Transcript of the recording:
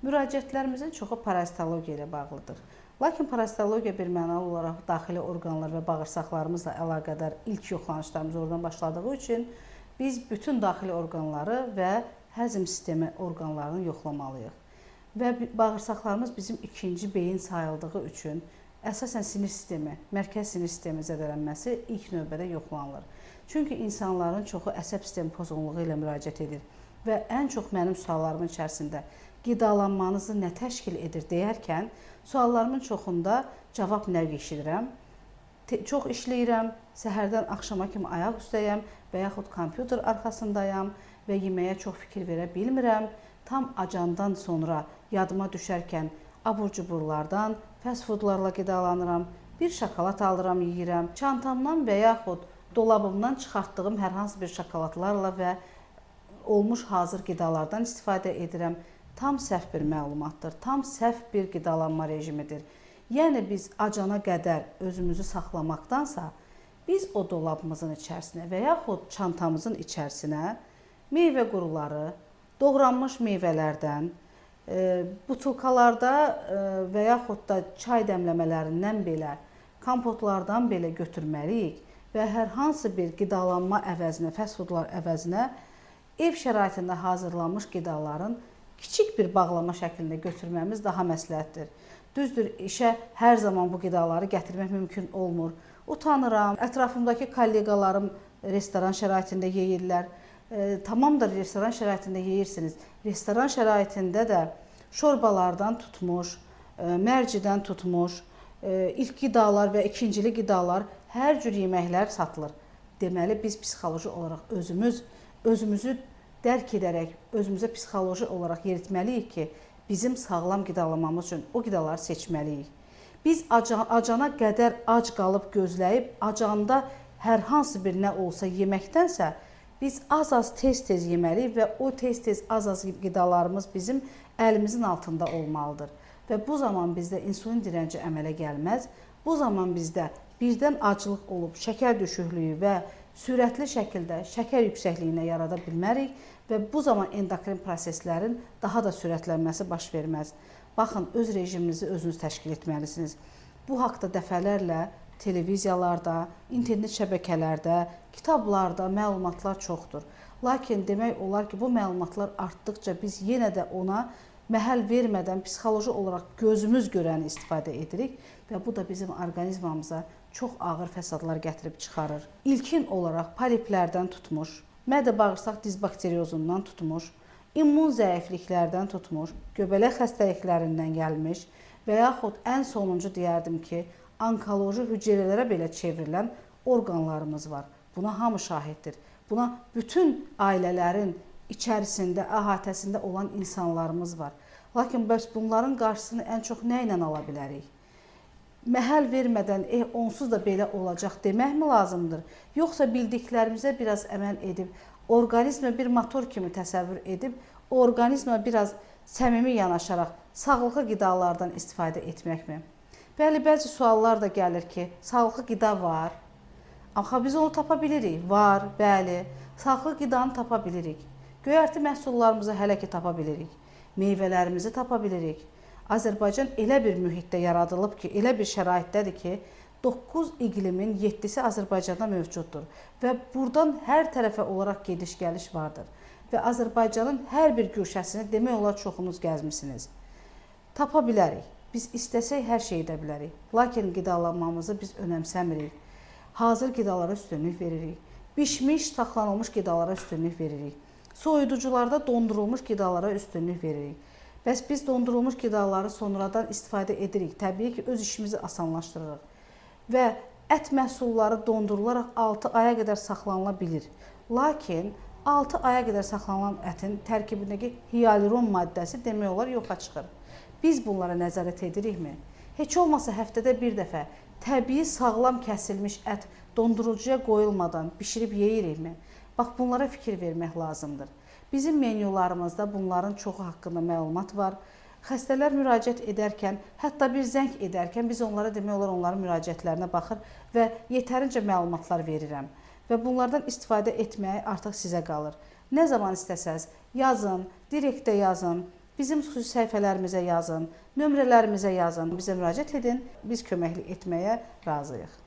Müraciətlərimizin çoxu parazitologiya ilə bağlıdır. Lakin parazitologiya bir mənalı olaraq daxili orqanlar və bağırsaqlarımızla əlaqədar ilk yoxlanışlarımız oradan başladığı üçün biz bütün daxili orqanları və həzm sistemi orqanlarını yoxlamalıyıq. Və bağırsaqlarımız bizim ikinci beyin sayıldığı üçün əsasən sinir sistemi, mərkəz sinir sistemi zədələnməsi ilk növbədə yoxlanılır. Çünki insanların çoxu əsəb sistemi pozğunluğu ilə müraciət edir və ən çox mənim suallarımın içərisində qidalanmanızı nə təşkil edir deyərkən suallarımın çoxunda cavab nə eşidirəm? Çox işləyirəm, səhərdən axşama kimi ayaq üstəyəm və yaxud kompüter arxasındayam və yeməyə çox fikir verə bilmirəm. Tam acandan sonra yadıma düşərkən abur-cuburlardan, fast foodlarla qidalanıram, bir şokolad alıram, yeyirəm. Çantamdan və yaxud dolabımdan çıxartdığım hər hansı bir şokoladlarla və olmuş hazır qidalardan istifadə edirəm. Tam səhv bir məlumatdır, tam səhv bir qidalanma rejimidir. Yəni biz acana qədər özümüzü saxlamaqdansa, biz o dolabımızın içərisinə və yaxud çantamızın içərisinə meyvə quruları, doğranmış meyvələrdən, butulkalarda və yaxud da çay dəmləmələrindən belə, kompotlardan belə götürməliyik və hər hansı bir qidalanma əvəzinə, fast foodlar əvəzinə ev şəraitində hazırlanmış qidaların kiçik bir bağlama şəklində götürməmiz daha məsləhətdir. Düzdür, işə hər zaman bu qidaları gətirmək mümkün olmur. Utanıram, ətrafımdakı kolleqalarım restoran şəraitində yeyirlər. Tamam da restoran şəraitində yeyirsiniz. Restoran şəraitində də şorbalardan tutmuş, mərcidən tutmuş, ilk qidalar və ikincili qidalar, hər cür yeməklər satılır. Deməli biz psixoloji olaraq özümüzü dərk edərək, özümüzə psixoloji olaraq yeritməliyik ki, bizim sağlam qidalanmamız üçün o qidaları seçməliyik. Biz acana qədər ac qalıb gözləyib, acanda hər hansı bir nə olsa yeməkdənsə, biz az-az tez-tez yeməliyik və o tez-tez az-az qidalarımız bizim əlimizin altında olmalıdır. Və bu zaman bizdə insulin direnci əmələ gəlməz. Bu zaman bizdə birdən aclıq olub, şəkər düşüklüyü və sürətli şəkildə şəkər yüksəkliyinə yarada bilmərik və bu zaman endokrin proseslərin daha da sürətlənməsi baş verməz. Baxın, öz rejiminizi özünüz təşkil etməlisiniz. Bu haqda dəfələrlə televiziyalarda, internet şəbəkələrdə, kitablarda məlumatlar çoxdur. Lakin demək olar ki, bu məlumatlar artdıqca biz yenə də ona məhəl vermədən psixoloji olaraq gözümüz görəni istifadə edirik və bu da bizim orqanizmamıza çox ağır fəsadlar gətirib çıxarır. İlkin olaraq poliplərdən tutmuş, mədə-bağırsaq disbakteriozundan tutmuş, immun zəifliklərdən tutmuş, göbələk xəstəliklərindən gəlmiş və yaxud ən sonuncu deyərdim ki, onkoloji hüceyrələrə belə çevrilən orqanlarımız var. Buna hamı şahiddir. Buna bütün ailələrin içərisində, əhatəsində olan insanlarımız var. Lakin bəs bunların qarşısını ən çox nə ilə ala bilərik? Məhəl vermədən, onsuz da belə olacaq deməkmi lazımdır? Yoxsa bildiklərimizə biraz əməl edib, orqanizmə bir motor kimi təsəvvür edib, orqanizmə biraz səmimi yanaşaraq sağlıqlı qidalardan istifadə etməkmi? Bəli, bəzi suallar da gəlir ki, sağlıqlı qida var. Axı biz onu tapa bilirik. Var, bəli. Sağlıqlı qidanı tapa bilirik. Göyərti məhsullarımızı hələ ki tapa bilirik. Meyvələrimizi tapa bilirik. Azərbaycan elə bir mühitdə yaradılıb ki, elə bir şəraitdədir ki, 9 iqlimin 7-si Azərbaycanda mövcuddur və burdan hər tərəfə olaraq gediş-gəliş vardır. Və Azərbaycanın hər bir guşəsini demək olar çoxunuz gəzmisiniz. Tapa bilərik. Biz istəsək hər şey edə bilərik. Lakin qidalanmamızı biz önəmsəmirik. Hazır qidalara üstünlük veririk. Bişmiş, saxlanılmış qidalara üstünlük veririk. Soyuducularda dondurulmuş qidalara üstünlük veririk. Bəs biz dondurulmuş qidaları sonradan istifadə edirik. Təbii ki, öz işimizi asanlaşdırırıq. Və ət məhsulları dondurularaq 6 aya qədər saxlanıla bilir. Lakin 6 aya qədər saxlanılan ətin tərkibindəki hialuron maddəsi demək olar yoxa çıxır. Biz bunlara nəzarət edirikmi? Heç olmasa həftədə bir dəfə təbii sağlam kəsilmiş ət dondurucuya qoyulmadan bişirib yeyirikmi? Bax, bunlara fikir vermək lazımdır. Bizim menyularımızda bunların çoxu haqqında məlumat var. Xəstələr müraciət edərkən, hətta bir zəng edərkən biz onlara demək olar onların müraciətlərinə baxır və yetərincə məlumatlar verirəm. Və bunlardan istifadə etməyi artıq sizə qalır. Nə zaman istəsəz yazın, direktdə yazın. Bizim xüsusi səhifələrimizə yazın, nömrələrimizə yazın, bizə müraciət edin. Biz köməklik etməyə razıyıq.